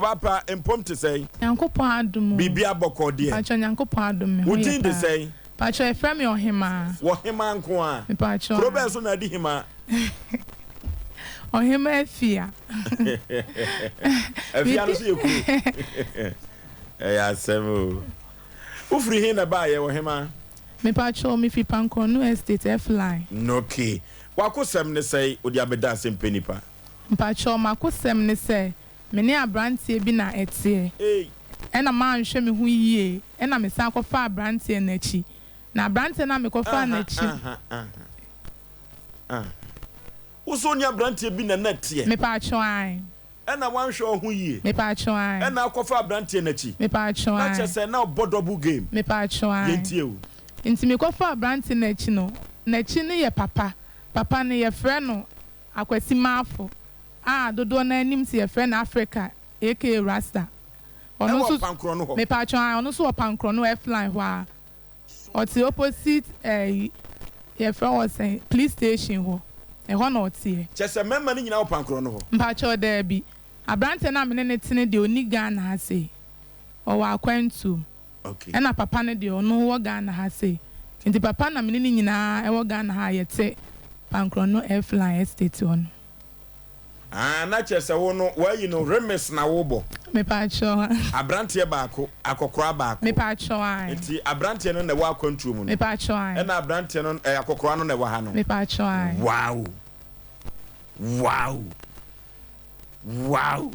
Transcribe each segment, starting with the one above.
Ɔbaa pa, mpom te sɛn? Nyankopɔn adom o. Biribia bɔkɔɔ deɛ? Mpakyɛw Nyankopɔn adom me ho Wo din yɛ de paa. sɛn? Mpakyɛw yɛfrɛ me Ɔhemaa. Ɔhemaa nko ara? Mepakyɛw Kuro ae. bɛn so na adi hemaa? Ɔhemaa Afia. Afia no nso yɛ kuro. Ɛyɛ asɛm o. Wofiri he na ɛbaeɛ, Ɔhemaa? Mepakyɛw mefiri Pankɔno Estate, F-line. Okay. W'akosɛm ne sɛn wode abɛda asɛmpɛ nipa? Mpakyɛw m'akosɛm ne sɛ me ne abranteɛ bi na ɛteɛ ɛna manhwɛ me ho yie ɛna me san kɔfaa abranteɛ no akyi na abranteɛ no a me kɔfaa no akyi. Wo so wo ne abranteɛ bi na na ɛteɛ. Mepakyɛw ae. Ɛna wanhwɛ wo ho yie. Mepakyɛw ae. Ɛna akɔfa abranteɛ no akyi. Mepakyɛw Na ae. kyerɛ sɛ na ɔbɔ double game. Mepakyɛw ae. Yɛntie o. Nti me kɔfaa abranteɛ no akyi no n'akyi no yɛ papa papa no yɛfrɛ no Akwasi Marfo a dodoɔ no ara nim sɛ yɛfrɛ no Africa aka Rasta. Ɔno Ɛwɔ nso Pankorɔ no hɔ. Mepaatwɔ ae, ɔno nso wɔ Pankorɔ no F-line hɔ ara. Ɔte opposite ɛyi yɛfrɛ hɔ sɛn, police station hɔ. Ɛhɔ na ɔteɛ. Kyerɛ sɛ mmarima no nyinaa wɔ Pankorɔ no hɔ? Mpakyɛw daabi. Aberanteɛ no a me ne no te no deɛ ɔnni Ghana ha sei. Ɔwɔ akwantuom. Okay. Ɛna papa no deɛ ɔno wɔ Ghana ha sei. Nti papa na me ne no nyinaa ɛwɔ Ghana ha a yɛte Pankrɔno F-line estate hɔ no. Ah na kyerɛ sɛ wo no w'ayi no remix na wo bɔ. Mepaakyɛw. Abranteɛ baako, akɔkoraa baako. Mepaakyɛw ae. Nti abranteɛ no na ɛwɔ akwantuo mu no. Mepaakyɛw ae. Ɛna abranteɛ no ɛɛ akɔkoraa no na ɛwɔ ha no. Mepaakyɛw ae. Wow! Wow! Wow!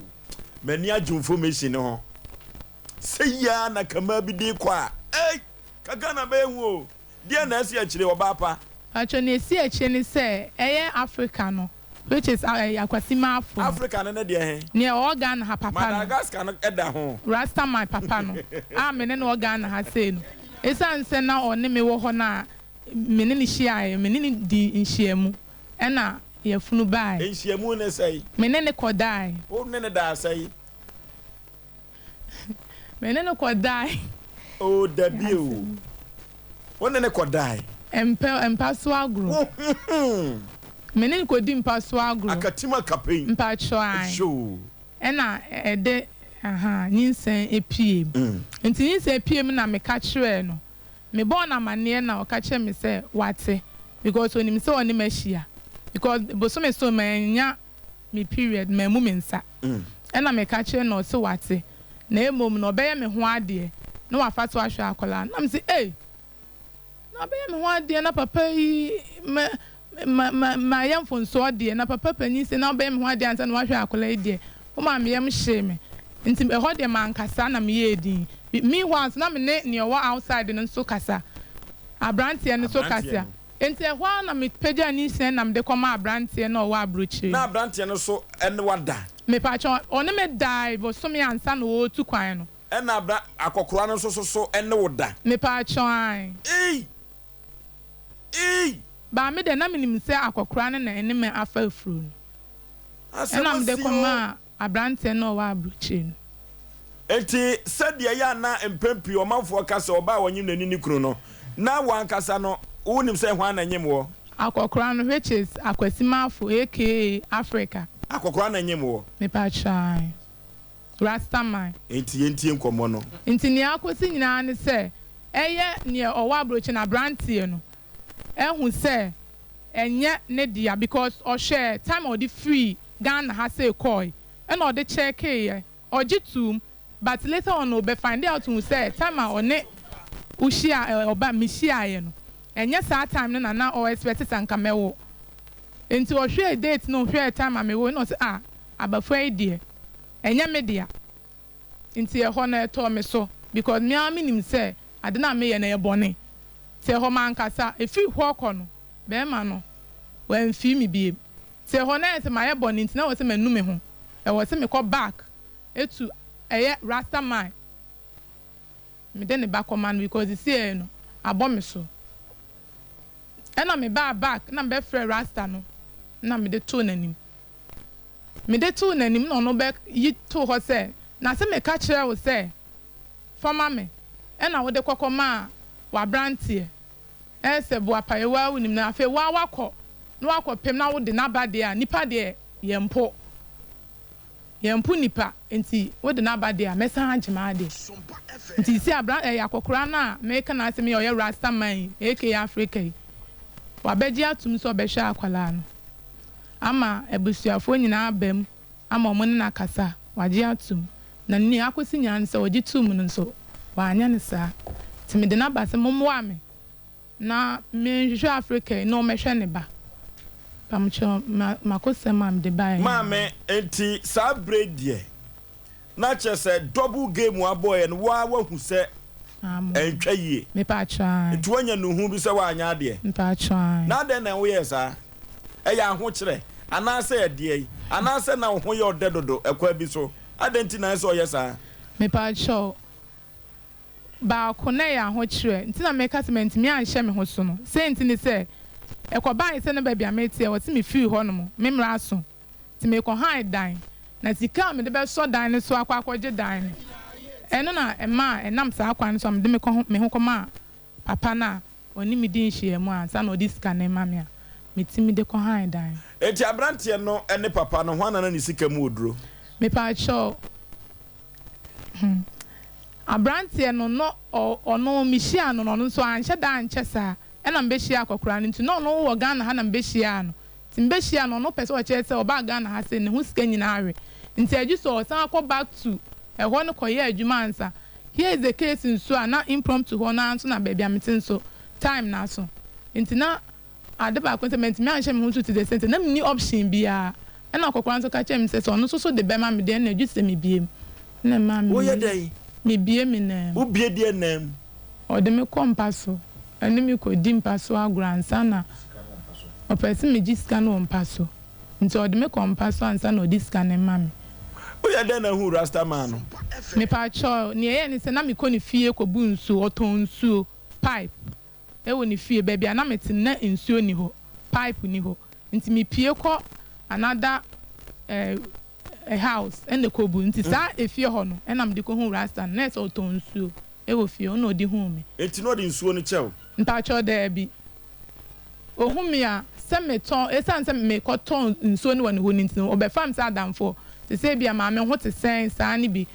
M'ani agye information no ho. Sɛyi ara na kamaa bi de rekɔ a, ei! Ka Ghana bɛyɛ hu o. Deɛn na asi akyire, ɔbaa pa? Paatwɔ nea esi akyire ne sɛ ɛyɛ Africa no which is Akwasi Marfo no. Africa no ne deɛ he? Nea ɔwɔ Ghana ha papa no. Madagascar no da ho. Rastaman papa no a me ne no wɔ Ghana ha sei no, esiane sɛ na ɔne me wɔ hɔ no a me ne no hyiaeɛ, me ne no dii nhyiamu ɛna yafunu baeɛ. Nhyiamu ne sɛn? Me ne no kɔdaeɛ. Wo ne no daa sɛn? Me ne no kɔdae. Oh, dabi o. Wo ne no kɔdae. Mpɛ mpa so agorɔ. Wo hmm. Me ne no kɔdi mpa so agorɔ. Akatim akapen. Mpakyɛw ae. Hyoo. Ɛna ɛde aha nyinsɛn epie mu. Nti nyinsɛn epie mu na meka kyerɛɛ no. Mebɔɔ no amaneɛ na ɔka kyerɛɛ me sɛ wate because onim sɛ ɔne m'ahyia because bosome so mannya me period mammu me nsa ɛna meka kyerɛ no ɔse wate na mmom no ɔbɛyɛ me ho adeɛ na wafa so ahwɛ akwadaa no na mese ei na ɔbɛyɛ me ho adeɛ na papa yi ma ma ma mayɛ mfonsoɔ deɛ na papa panin se na ɔbɛyɛ me ho adeɛ ansa na wahwɛ akwadaa yi deɛ womaa me yam hyee me nti ɛhɔ deɛ mankasa na meyɛɛ din meanwhile nso na me ne nea ɔwɔ outside no nso kasa abranteɛ no nso kasa. Enti ɛhɔ ara na mepagyaa nyinsɛn na mede kɔmaa aberanteɛ no a ɔwɔ aburokyire Na no. aberanteɛ no nso ne wo ada? Mepakyɛw, ɔne me dae bosome ansa na ɔretu kwan no. Ɛna abra akɔkoraa no nso so ne wo da? Mepakyɛw, ae. Ei! Ei! But me deɛ na menim sɛ akɔkoraa no na ɛne me afa afuro no. Asɛm Ɛna mede asi o! kɔmaa Aberanteɛ no a ɔwɔ aburokyire no. Enti, sɛdeɛ ɛyɛ a na mpɛn pii ɔmanfoɔ ka sɛ ɔbaa a ɔnyem n'ani ne kunu no, na wo ankasa no, wonim sɛ hwan na ɛnyem woɔ? Akɔkora no which is Akwasi Marfo aka Africa. Akɔkora na ɛnyem woɔ? Mepakyɛw ae. Rasta man. Enti yɛntie nkɔmmɔ no. Nti nea akosi nyinaa ne sɛ, ɛyɛ nea ɔwɔ aburokyire no, aberanteɛ no, ahu sɛ ɛnyɛ ne dea because ɔhwɛɛ time a ɔde firii Ghana ha sei kɔɔe ɛna ɔde kyɛɛkeeɛ ɔgye toom but later on no ɔbɛ find out hu sɛ time a ɔne wo hyia ɛ ɔba me hyiaeɛ no ɛnyɛ saa time no na na ɔ expect sɛ anka mɛwo nti ɔhwɛɛ date no ɔhwɛɛ time a mewoe na ɔse ah abafua yi deɛ ɛnyɛ me dea nti ɛhɔ no ɛtɔɔ me so because me ara menim sɛ ade no a meyɛ no ɛyɛ bɔne nti ɛhɔ mankasa ɛfiri hɔ kɔ no bɛɛma no wamfii me biem. Nti ɛhɔ no ayɛ sɛ mayɛ bɔne nti na ɛwɔ sɛ manu me ho, ɛwɔ sɛ mekɔ back to ɛyɛ rasta man mede ne ba kɔma no because sisiei no abɔ me so. Ɛna me baa back na mebɛfrɛɛ rasta no na mede too n'anim. Mede too n'anim na ɔno bɛ yi too hɔ sɛ na se meka kyerɛɛ wo sɛ fa ma me ɛna wode kɔ kɔmaa w'abranteɛ. Ɛyɛ sɛ boapayɛ woaa wonim na afei woaa woakɔ na woakɔ pem na wode no aba deɛ a nipa deɛ yɛmpo. Yɛmpo nnipa, nti wode no aba deɛ a, mɛsan agye m'adeɛ. Nti seesei abran ɛyɛ akɔkoraa no a mereka n'asɛm yi a ɔyɛ Rasta man yi, aka Africa yi, wabɛgye atom sɛ ɔbɛhwɛ akwadaa no ama abusuafoɔ nyinaa aba mu ama wɔne no akasa, wagye atom. Na nea akɔsi nyinaa ne sɛ ɔgye toom no nso, wanyɛ no saa. Nti mede no aba sɛ mommoa me Na menhwehwɛ Africa yi na ɔmɛhwɛ ne ba. Mpamokyɛw ma makosɛm a mede baeɛ no. Maame, Enti saa berɛ yi deɛ na kyerɛ sɛ double game wabɔeɛ no wo ara woahu sɛ ɛntwa yie. Mepaakyɛw ae. Nti woanya nuhu bi sɛ woanyɛ adeɛ. Mepaakyɛw ae. Na adɛn na woyɛɛ saa? Ɛyɛ ahokyerɛ anaasɛ ɛdeɛn? Anaasɛ na wo ho yɛ ɔdɛ dodo ɛkwan bi so? Adɛn nti na ɛsɛ sɛ ɔyɛ saa? Mepaakyɛw, baako na ɛyɛ ahokyerɛ nti na meka sɛ mantumi anhyɛ me ho so no. Sei nti ne sɛ, ɛkɔbae sɛ na baabi a mete ɛwɔ sɛ mefiri hɔnom, me mmerɛ aso, nti mekɔhae dan, na sika a mede bɛsɔ dan no so akɔ akɔgye dan no, ɛno na ɛmaa ɛnam saa kwan no so a mede me kɔ me ho kɔmaa papa no a ɔne me dii nhyiamu ansa na ɔde sika no rema me a metumi de kɔhae dan no. Enti aberanteɛ no ne papa no, hwan na na ne sika mu wɔ duro? Mepaakyɛw, Hmm. Abranteɛ no no ɔno mehyiaa no no ɔno nso anhyɛ da ankyɛ saa ɛna mebɛhyiaa akɔkoraa no nti na ɔno wɔ Ghana ha na mebɛhyiaa no nti mebɛhyiaa no ɔno pɛ sɛ ɔkyerɛ sɛ ɔbaa Ghana ha sei ne ho sika nyinaa awe nti agye sɛ ɔsan kɔ back to ɛhɔ no kɔyɛ adwuma ansa here is the case nso a na impromptu hɔ no ara nso na baabi a mete nso time no aso nti na Ade baako ne sɛ, mantumi anhyɛ me ho so to the extent sɛ na menni option biara. Ɛna akɔkoraa nso ka kyerɛɛ me sɛ, sɛ ɔno nso so de bɛma me deɛ, ɛnna gye sɛ mebue mu. Ɛna ɛmaa me Woyɛ dɛn? Mebue me nan mu. Wobue deɛ nan mu? Ɔde me kɔ mpa so, ɛne me kɔdi mpa so agorɔ ansa na ɔpɛ sɛ megye sika no wɔ mpa so. Nti ɔde me kɔ mpa so ansa na ɔde sika no rema me. Woyɛ dɛn na huu Rasta man no? Mepakyɛw, nea ɛyɛe ne sɛ na mekɔ ne fie kɔbu nsuo, ɔtɔn nsuo, pipe. wɔ ne fie, baabi a na mete no na nsuo nni hɔ, pipe nni hɔ, nti mepue kɔ another eh, house ɛna kɔbu, nti saa efie hɔ no ɛna mede kɔhuu Rasta no, na ɛsɛ ɔtɔn nsuo wɔ fie hɔ, ɛna ɔde huu me. Nti na ɔde nsuo no kyɛ wo? Mpakyɛw daabi, ɔhu me a, sɛ metɔn, ɛsiane sɛ mekɔtɔn nsuo no wɔ ne hɔ no nti no, ɔbɛfa me sɛ adamfoɔ, te sɛ ebia maame ho te sɛn saa no bi,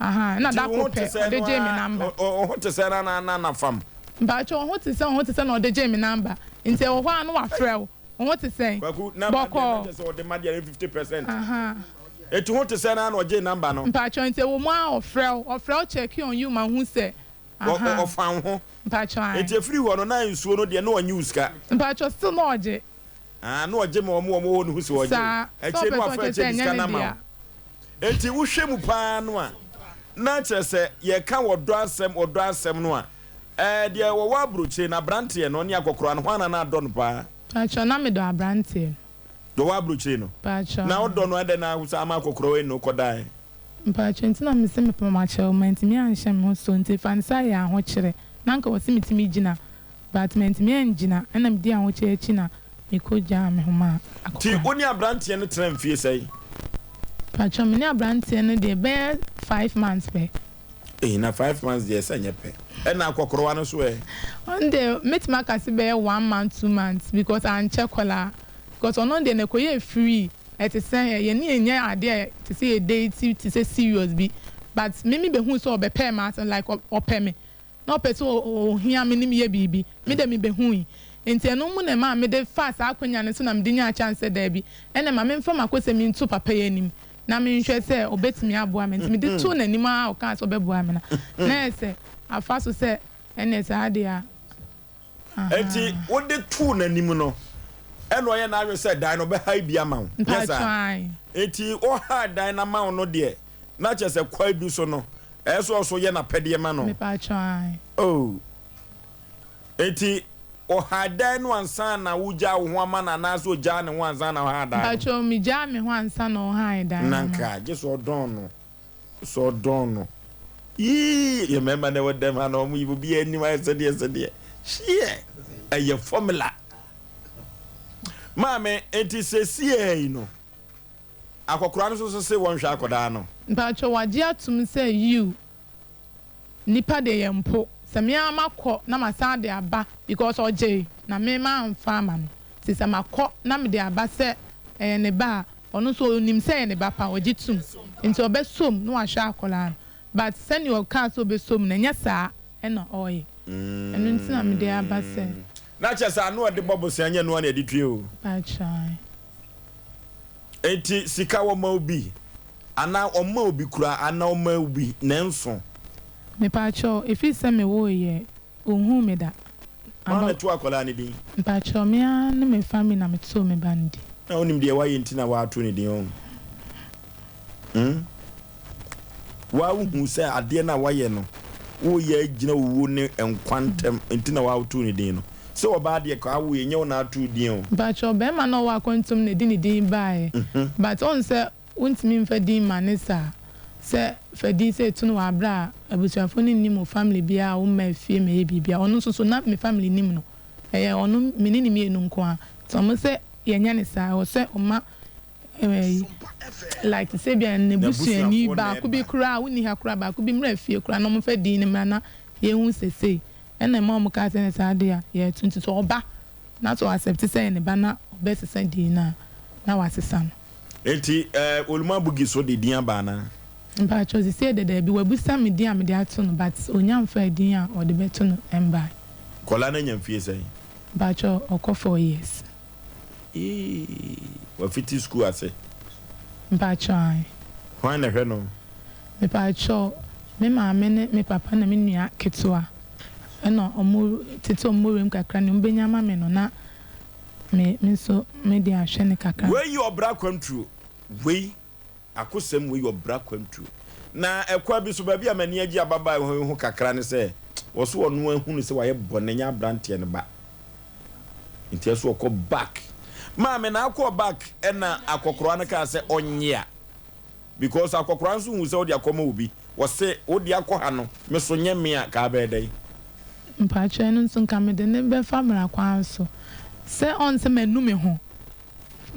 Ahaa ɛna Nti da wo ho koro te pɛ sɛn ɔde no gyee me ara, number. wo ho te sɛn no ara na na fam. Mpakyɛw wo ho te sɛn wo ho te sɛn na ɔde gyee me number nti ɛwɔ hɔ a na wafrɛ wo wo ho te sɛn Kwaku, number deɛ na bɔkɔɔ. kyerɛ sɛ ɔde ma deɛ no 50%. Ahaa. Nti ho te sɛn no ara na ɔgyee number no. Mpakyɛw nti ɛwɔ mu ara ɔfrɛ wo ɔfrɛ wo check on you ma hu sɛ Ɔ, ahaa. ɔfa wo ho. Mpakyɛw ae. Nti ɛfiri hɔ no na nsuo no deɛ na ɔnye wo sika. Mpakyɛw still na ɔgye. Ah, na ɔgye ma wɔn wɔn wɔ hɔ no hu sɛ ɔgye wo. Saa, sɛ Akyire ɔpɛ no sɛ wafa ɔkyerɛ akyire sɛ de ɛnyɛ sika ne no ama dea. wo. Enti wohwɛ mu paa no a, na kyerɛ sɛ yɛka ɔdɔ asɛm, ɔdɔ asɛm no a, ɛɛ deɛ wɔwɔ aburokyire no, aberanteɛ no ne akɔkoraa no, hwan na na adɔ no paa? Paatwɔ, na medɔ aberanteɛ no. Deɛ ɔwɔ aburokyire no? Paatwɔ, Na aane. wodɔ no adɛn na wosan ama akɔkoraa wei ne wo kɔdaeɛ? Mpaatwɔ, nti na mese mepɛ mo akyɛw, mantumi anhyɛ me ho so, nti fa no sɛ ayɛ ahokyerɛ, na anka wɔse metumi gyina But mantumi angyina ɛna medii ahokyere akyi na mekɔ gyaa me ho maa Nti akɔkora. wo ne abranteɛ no tenaa mfie sɛn? Pakyɛ me ne abranteɛ no deɛ bɛyɛ five months pɛ. Ei na five months deɛ sɛ nyɛ pɛ. Ɛna akɔkorowa no so ɛ? Ɔno deɛ mɛtumi aka se bɛyɛ one month two months because ankyɛ koraa because ɔno deɛ na ɛkɔyɛɛ free ɛte sɛ yɛne yɛnyɛ adeɛ a te sɛ yɛ date te sɛ serious bi but me me bɛhuu sɛ ɔbɛpɛɛ m'asɛm like ɔpɛ me na ɔpɛ sɛ ohia me ne me yɛ biribi. Me de mibehui. Enti ɛno mu na ɛmaa mede faa saa akwanya no so na mede nyaa chance sɛ daabi, ɛnna ma memfa m'akosɛm yi nto papa yi anim na menhwɛ sɛ obetumi aboa me. Enti mede too n'anim ara a ɔkaa sɛ ɔbɛboa me no, na ayɛ sɛ afa so sɛ ɛnneɛ saa deɛ a, Enti ahaa. wode too n'anim no, ɛnna ɔyɛɛ n'adwene sɛ dan no ɔbɛhae bi ama wo. Nyɛ Mpakyɛw saa? ae. Enti ɔhae dan no ama wo no deɛ, na kyerɛ sɛ kwae bi so no, Ɛyɛ sɛ ɔso yɛ n'apɛdeɛ ma no. Mepakyɛw ae. Oh. Enti ɔhaa dan no ansa na wogyaa wo ho ama no anaasɛ ogyaa ne ho ansa na ɔhaa dan no? Mpakyɛw megyaa me ho ansa na ɔhae dan no Na ama me. nka gye sɛ ɔdɔn no. Sɛ ɔdɔn no. Yii, yɛ mmarima na ɛwɔ dɛm ha na wɔn yi obiara anim ayɛ sɛdeɛ sɛdeɛ. Hyeɛ, ɛyɛ formula. Maame, enti seesei yi no, Akɔkora no nso so se wɔnhwɛ akɔdaa no. Mpakyɛw wagye atom sɛ yiw nipa deɛ yɛ mpo sɛ me ara makɔ na masan de aba because ɔgyee na me manfa ama no nti sɛ makɔ na mede aba sɛ ɛyɛ ne ba a. Ɔno nso ɔnim sɛ ɛyɛ ne ba pa, ɔgye tom nti ɔbɛsɔ mu na wahwɛ akwadaa no but sɛdeɛ ɔkaa sɛ ɔbɛsɔ mu no ɛnyɛ saa na ɔreyɛ. Ɛno nti na mede aba sɛ. Na kyerɛ sɛ ano a ɛde bɔ bosea nyɛ ɛno ara na ɛde tua o. Mpakyɛw. Enti sika wɔma wo bi anaa ɔma obi koraa anaa ɔma wo bi nanso. Mepakyɛw, ɛfiri sɛ mewoeɛ Ɔnhuu me da. Hwan na ɛtoo akwadaa no din? Mpakyɛw, me ara ne me family na metoo me ba no din. Na wonim deɛ wayɛ nti na woato ne din ɔho? Hmm? Woa wohu sɛ adeɛ no a wayɛ no, woreyɛ agyina owuo ne nkwa ntam nti na woatoo ne din no. Sɛ ɔbaa deɛ ka awoeɛ, nyɛ wo na atoo din o. Mpakyɛw, barima no a ɔwɔ akwantuom na ɛde ne din baeɛ. But wohu sɛ Wontumi mfa din mma ne saa. Sɛ fa din sɛ tunu wɔ aberɛ a abusuafoɔ no nnim wo family biara a wo mma fie mɛyɛ biribiara ɔno nso so na me family nim no ɛyɛ ɔno me ne no mmienu nko ara nti ɔmo sɛ yɛnyɛ no saa ɛwɔ sɛ ɔma ɛɛ like te sɛ ebia n'abusuani baako bi koraa a wonni ha koraa baako bi mmra fie koraa na ɔmo fa din no mmra na yɛnhu sɛ sei ɛna ɛma ɔmo kaa sɛ ne saa deɛ a yɛto nti sɛ ɔba na sɛ ɔ accept sɛ ɛyɛ ne ba na ɔbɛsesa din no a na wasesa no. Enti eh Oluma Boogie so de din aba anaa? Mpakyɛw sisei de daabi, wabisa me din a mede ato no but onya mfaa din a ɔde bɛto no mbae. Nkwadaa no anya mfie sɛn? Mpakyɛw ɔkɔ 4 years. Eii wafiti school ase? Mpakyɛw ae. Hwan na ɛhwɛ no? Mepakyɛw me maame ne me papa na me nua ketewa ɛna ɔmo tete ɔmo wuram kakra nea ɔmo benya ama me no na Me me nso me de ahwɛ no kakra. Wei yɛ ɔbra kwantuo. Wei, akosɛm wei yɛ ɔbra kwantuo. Na ɛkwan bi so, baabi a m'ani agye ababaawa yi ho kakra ne sɛ, ɔso ɔno ahunu sɛ wayɛ bɔne, nyɛ abranteɛ no ba. Nti ɛso ɔkɔ back. Maame na akɔɔ back ɛna akɔkora no kaa sɛ ɔnyɛ a. Because akɔkora nso hu sɛ wode akɔma obi. Wɔse wode akɔ ha no, me so nyɛ me a, kaa bɛyɛ dɛn? Mpakyɛw ɛno nso nka mede no bɛfa mmara kwan so sɛ ɔn sɛ manu me ho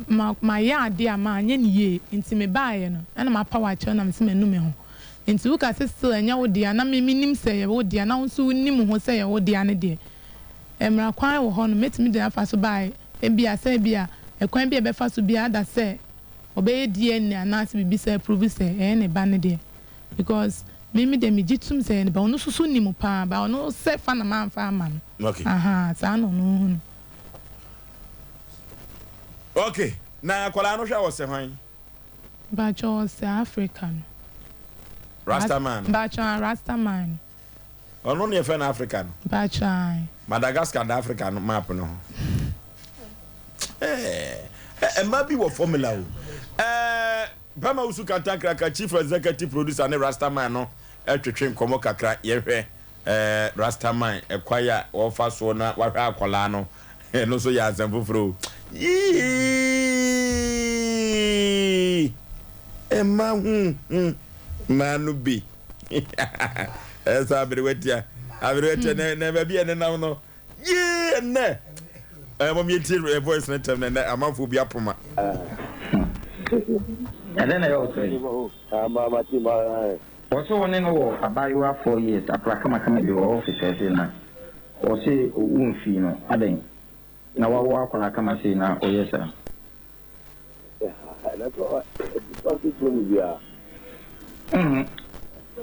ma mayɛ adeɛ a manyɛ no yie nti me baeɛ no ɛna mapa wo akyɛw na mese manu me ho nti woka sɛ still ɛnyɛ wo dea na me menim sɛ ɛyɛ wo dea na wo nso wonim ho sɛ ɛyɛ wo dea no deɛ mmara kwan wɔ hɔ no mɛtumi de afa so baeɛ ebia sɛ ebia ɛkwan bi a ɛbɛfa so biara da sɛ ɔbɛyɛ DNA anaasɛ biribi saa prove sɛ ɛyɛ ne ba no deɛ because me me deɛ megye tum sɛ ɛyɛ ne ba ɔno nso so nim paa but ɔno sɛ fa na mamfa ama no Okay. ahaa saa na ɔno hu no. Okay, na akwadaa no hwɛ a ɔsɛ hwan? Mpakyɛw ɔsɛ Africa no. Rasta man no. Mpakyɛw ah Rasta man no. Ɔno na yɛfrɛ no Africa no. Mpakyɛw ae. Madagascar da Africa no map no ho. Ɛɛ mmaa bi wɔ formula o. Ɛɛ Bɛma Wusu Kantankraka Chief Executive Producer ne Rastaman no twetwe nkɔmmɔ kakra yɛhwɛ ɛɛ Rastaman ɛkwan a wɔfa soɔ na wahwɛ akwadaa no ɛno nso yɛ asɛm foforɔ o. Yii mma hu hu mmaa no bi ɛsɛ aberewa tia aberewa tia na na baabi a ɛnenam no. Yee ɛnnɛ ɛɛ mom yɛntie voice no ntɛm na ɛnnɛ amanfoɔ bi apoma. Ɛdɛn na ɛyɛ wo sere? Ɔse wo ne no wɔ abaayewa 4 years akora kamakama bi wɔ office ha sei na ɔse wo mfii no adɛn na wawo akwadaa kama sei na woyɛ saa.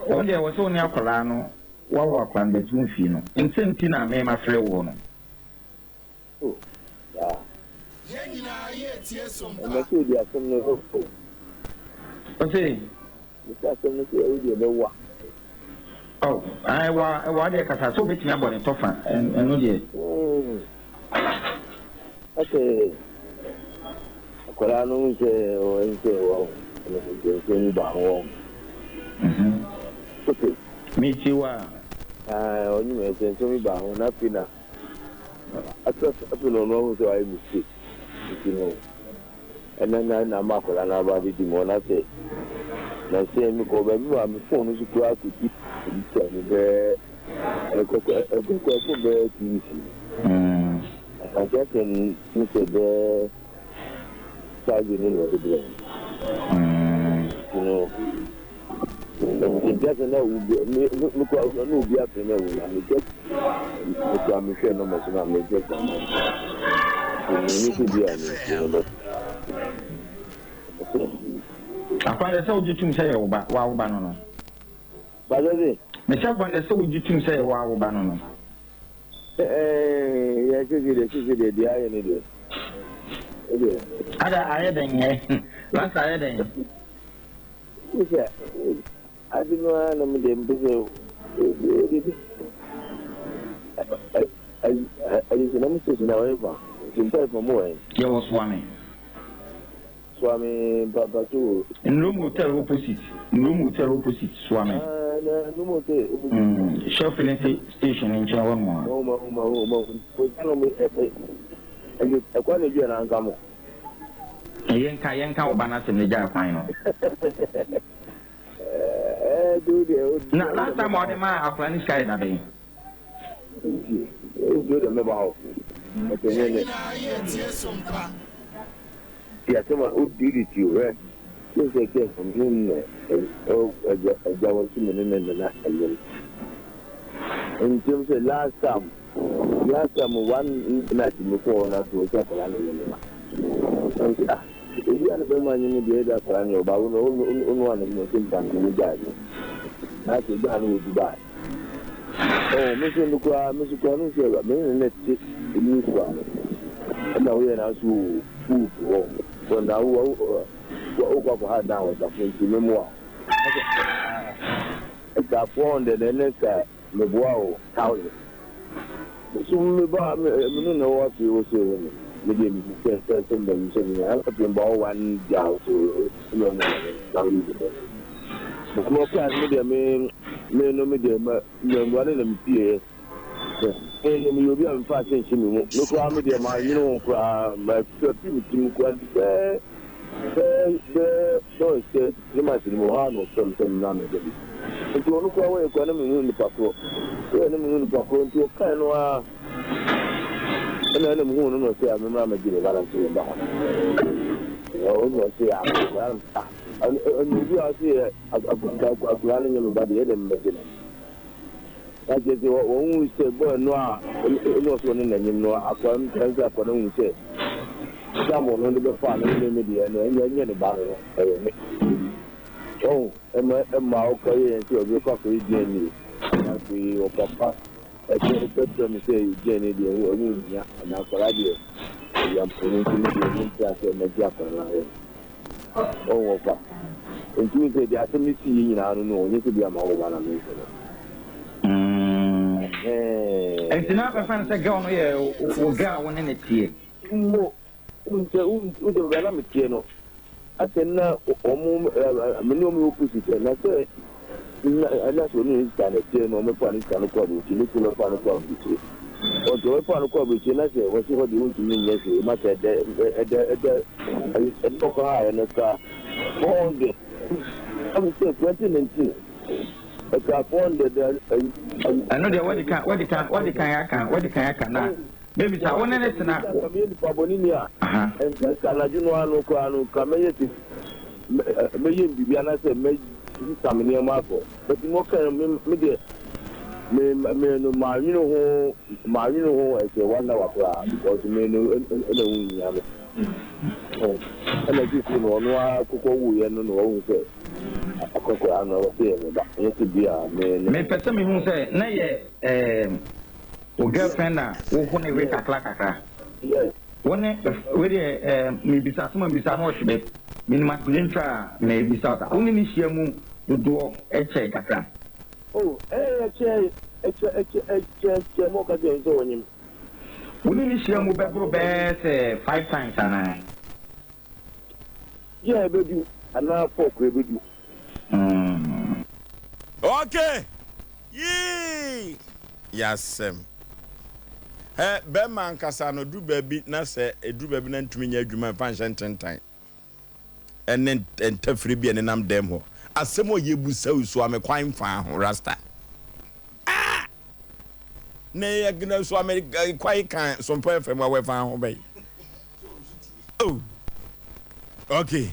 Wo deɛ wɔse wo ne akwadaa no wawo akwadaa no but wo mfii no nsɛ nti na me mafrɛ woɔ no. Yɛn nyinaa yɛretie sompa. Ɔse. Oh, ɛwɔ ɛwɔ adeɛ kasa sɛ obetumi abɔ ne tɔfa ɛno deɛ. Okay. Akwadaa no hu sɛ ɔyɛ sɛ wɔn nsɛm mu baako wɔn. Okay. Metie wo a. Ɔnyim nsɛnsɛm yi baako na afei na afei na ɔno ahu sɛ wayɛ mistake nti no ɛna na na ama akwadaa no aba abɛdi mu ɔna sɛ na sɛ mekɔ baabi ma me phone no so koraa kɔdi ebi kyɛ me bɛɛ ɛkɔkɔ ɛkɔkɔ ɛfo bɛɛ 2 weeks Asante asɛm ne sɛ bɛɛ Saturday no na ɔde brɛ me. Nti no, nti asɛ na obi me me kɔ na obi afrɛ me awu na me just me kura me hwɛ nɔmba so na me just ama. Nti me ne sɛ bi a me nti no but. Akwan deɛ sɛ wogye tum sɛ yɛ wo ba, wo ba no no. Bàjẹ́ sè. Mehyɛ akwan deɛ sɛ wogye tum sɛ yɛ wo ba no no. Ɛɛ yɛ sisi deɛ sisi deɛ deɛ ayɛ ne deɛ. Ɛdeɛ. Ada ayɛ dɛn ɛ? Rasta ayɛ dɛn? Wosɛ ade no ara na me deɛ mpɛ sɛ wode bi ayi sɛ na mo station na wɔyɛ fa nti mpa ɛfa mu wɔ Yɛwɔ Suame. Suame mpapato. Nrom Hotel opposite. Nrom Hotel opposite Suame. Ah, na Nrom Hotel opposite. Shell filling station nkyɛn hɔ nom a. Ɔma ɔma ɔma ɔma mo ɛ ɛ ɛkwan na ebi yɛ n'anka mo. Yɛnka yɛnka wo ba n'asɛm ne gya kwan no. Ɛɛ do deɛ o. Na last time a ɔde maa akwadaa ne sika yɛ dabɛn? Nti o do deɛ mɛba hɔ. Ɛtɛ nyɛ nɛ. Nyinaa yɛ tie so mpa. Ti asɛm a o di di ti o hɛ. O sɛ kɛ ɔno na ɛgya ɛgya wɔ si mi ne ne nana ɛnyɛm. Ntɛm sɛ last time one night mi kɔ hɔ na so o sɛ akwadaa no yɛ ne ma. Nti ah, ebi a ne bɛrima anyi mu deɛ, ɛda akwadaa no yɛ ɔbaa wo no ɔno a ne mu ɔsɛ mpa nti mo gyaa no. Na sɛ gyaa no wɔ Dubai. Ɔɔ me nso no koraa, me nso koraa no sɛ me ne ne te emu so a ɛna woyɛ na so wɔ food hɔ. Kɔ na wo wo wokɔ akɔ ha dan wɔ safo nti me mu a. Ɛka 400 ɛne ka meboa wo 1,000. So me ba me no na wɔ afei wɔ sɛ me me deɛ me sɛ mbɛ mi sɛ mi afei mbɔ wo one gya so ɛna ɔmo na wo yi dɛ. Mo kaa me deɛ me no me deɛ mɛ mɛ mbɔ ne na me pie yɛ. Me no me yɛ obi a mefa ase nhyɛ me mu. Me koraa me deɛ maa nwene ho koraa ma fi me tirim koraa nti bɛɛ bɛɛ sɛ 3 months ni mo hɔ a na ɔfrɛ me sɛ me na me gye bi. Nti ɔno koraa wɔyɛ koraa na me hu nipa korɔ. Wɔyɛ na me hu nipa korɔ nti ɔkae no a ɛna me hu no na ɔsɛ a me mmra mɛgye me ba na nso me ba hɔ. Ɔno ɔsɛ a ah, ɛna obi a ɔsɛ yɛ akwadaa no nyɛ me ba deɛ, ɛna me bɛgye no. Na kyerɛ sɛ wɔn hu sɛ bɔɔl no a ɛna ɔsɛ ɔne n'anim no akwadaa no kyerɛ sɛ akwadaa no hu sɛ sam ɔno de bɛfa no ne me deɛ no ɛnyɛ ne ba no, ɛyɛ me. Ɔn ɛma ɔkɔ yɛ yɛn sɛ ɔbɛkɔ akɔyɛ DNA. Afei ɔpapa ɛkyɛ ɛkyerɛ me sɛ DNA deɛ ɛho nhia na akwadaa deɛ ɛyɛ mpɔno, nti me deɛ me ntra sɛ mɛgye akwadaa no ayɛ. Ɔn wɔfa nti wo sɛ deɛ asɛm no si yɛ nyinaa no, ɔnyɛ sɛ bi ama wo ba na menhwɛ no. Nti na bɛfa no sɛ girl no yɛ wo girl a wo ne ne teɛ? Mo sɛ wo sɛ baabi a na meteɛ no asɛ na ɔmo me ne ɔmo yɛ opposite, na sɛ na sɛ ɔne ne sista na ɛteɛ no, ɔmɛfa ne sista no kɔ aburokyi, ne kunu mɛfa no kɔ aburokyire. Ɔnti ɔmɛfa no kɔ aburokyire na sɛ wɔsi hɔ deɛ wɔntumi nyɛ hwee ma sɛ ɛdɛ ɛdɛ ɛdɛ ɛdɛ ɔkɔ ha yɛ no ka 400 ɛmu sɛ 2019 ɛka 400. Ɛno deɛ wɔde kan aka na bebisa wo ne ne tena. Kàmeyɛ nipa bɔ ne ni a nka ka anadwo no ano koraa no ka mɛyɛ ti mɛyɛ biribi anaasɛ mɛsesa me nneɛma akɔ, but mo ka me deɛ me no maa nwene ho ɛsɛ one hour koraa because me no ɛna ɛho nyia me. Ɛna sisi no ɔno ara kɔkɔ wuyɛ no na wɔn sɛ akɔkɔra no ɔsɛ yɛ me ba, ɛnyɛ sɛ bi a me no. Mepɛ sɛ mehu sɛ na yɛ wo girlfriend a woho ne we kakra kakra? Yes. Wo ne wei deɛ mebisa asɛm a mebisa na ɔhwɛ menim adeɛ ntwa a mebisa sa wo ne ne hyia mu dodoɔ ɛkyɛ kakra? Oh, ɛɛ ɛkyɛ ɛkyɛ ɛkyɛ ɛkyɛ ɛkyɛ mo ka kyerɛ sɛ wɔnyim. Wo ne ne hyia mu bɛboro bɛɛ sɛ five times anaa? Yɛ ɛbɛdu anaa four kora ɛbɛdu. Okay, yii yasɛm ɛ bɛrima ankasa no duru baabi na sɛ eduru baabi na ntumi nyɛ adwuma mfa nhyɛ ntentan ɛne ntafiri bi a ɛnenam dɛm hɔ asɛm a yɛbusa so ame kwan mfa ho rasta, ah, na yɛ na so ame kwan kan Sompa FM a wɔfa ho bɛyi. Oh, okay.